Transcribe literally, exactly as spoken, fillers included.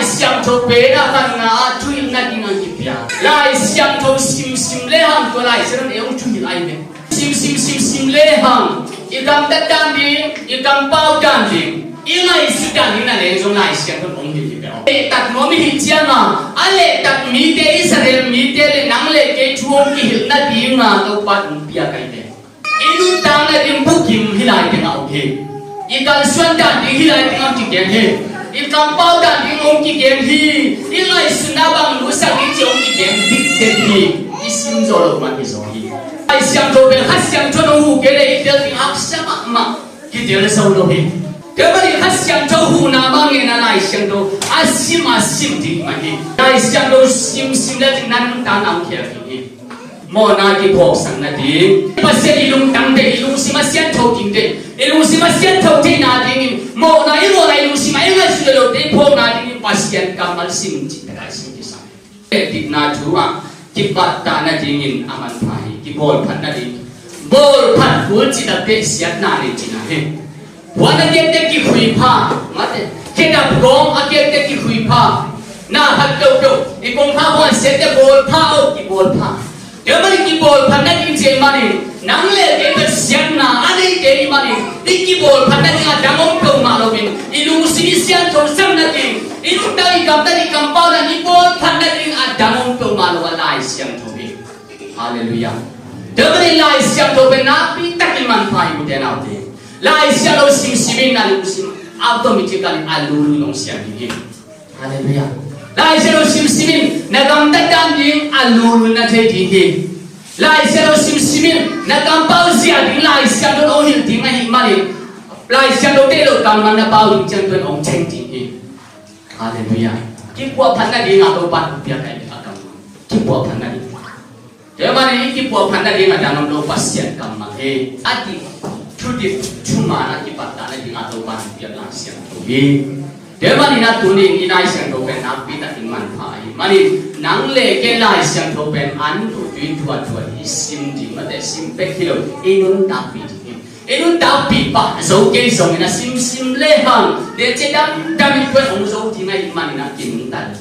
Siangtho pen a khatna ah thuhilhna ding a kipia. Lai Siangtho simsim lehang tua Lai Siangtho in ei hong thuhilh ahi ve. Simsim simsim lehang i gamtat dan ding, i kampau dan ding, i ngaihsut dan ding na leng zong Lai Siangtho in hong hilh hi ve. Lehtat nuam i hih ciangin a lehtat mite, Israel mite le nang le kei thu hong kihilhna dingin Topa in hong piak ahi ve. I nuntakna ding bukim hih lai tengah om hi. I kalsuan dan ding hih lai tengah om kikeng hi. I kampau dan ding om kikeng hi. I ngaihsutna bang nusak ding ci om kikeng dikdek hi. I sim zo lo mah hi zaw hi. Lai Siangtho pen Kha Siangtho in hong huh kei leh i tel ding haksa mahmah, kitel zo lo hi. Tua ahih manin Kha Siangtho huhna mah ngen a Lai Siangtho a sim a sim ding mah hi. Lai Siangtho simsim le ding na nuntakna hong khel ding hi. Mawhna kiphawksak nading, Pasian i lungtang ding, i lungsim a siangtho ding ding, i lungsim a siangtho theihna dingin mawhna, i mawhna i lungsim a i ngaihsut lote i phawkna dingin Pasian kammal sim cih takah i sim kisam. Dikna thu ah kipattah nadingin a manpha hi. Kibawlphat nading, bawlphat kul cih takte siatna nei cihna hi. Puan a kiakte kikhui pha, mate, khedap gawng a kiakte kikhui pha. Na khat peuhpeuh i kongkhak hong siate bawl pha, aw, kibawl pha. Tua ahih manin kibawl phat nading cih manin nang le kei pen siatna a neite i hih manin i kibawl phat nading a dang om peuhmah loin i lungsim i siangtho sak nading, i nuntak i gamtat i kampau dan i bawl phat nading a dang om peuhmah lo a Lai Siangtho hi. Halleluiah. Tua ahih manin Lai Siangtho pen nakpi takin manpha hi, ute naute. Lai Siangtho simsim in na lungsim automatically a lulul in hong siang ding hi. Halleluiah. Lai Siangtho simsim in na gamtat dan ding a lulul na thei ding hi. Lai Siangtho simsim in na kampau zia ding Lai Siangtho in hong hilh ding ahih manin Lai Siangtho teh lo kammal na pau ding ciang tua in hong theng ding hi. Halleluiah. Kipuahphat nading a Topa in hong piak ahi ve, a kammal kipuahphat nading. Tua ahih manin i kipuahphat nading a dang om lo, Pasian kammal hi. A dik, thudik, thuman a kipattah nading a Topa in hong piak Lai Siangtho hi. Tua ahih manin a tuni in i Lai Siangtho pen nakpi takin manpha ahih manin nang le kei Lai Siangtho pen an tuitui thuathua i sim ding mah teh, sim bek hi lo, i nuntakpih ding hi. I nuntakpih pah zo kei zongin a simsim lehang, tua ciang damdam in tua in hong zo ding ahih manin a kinungta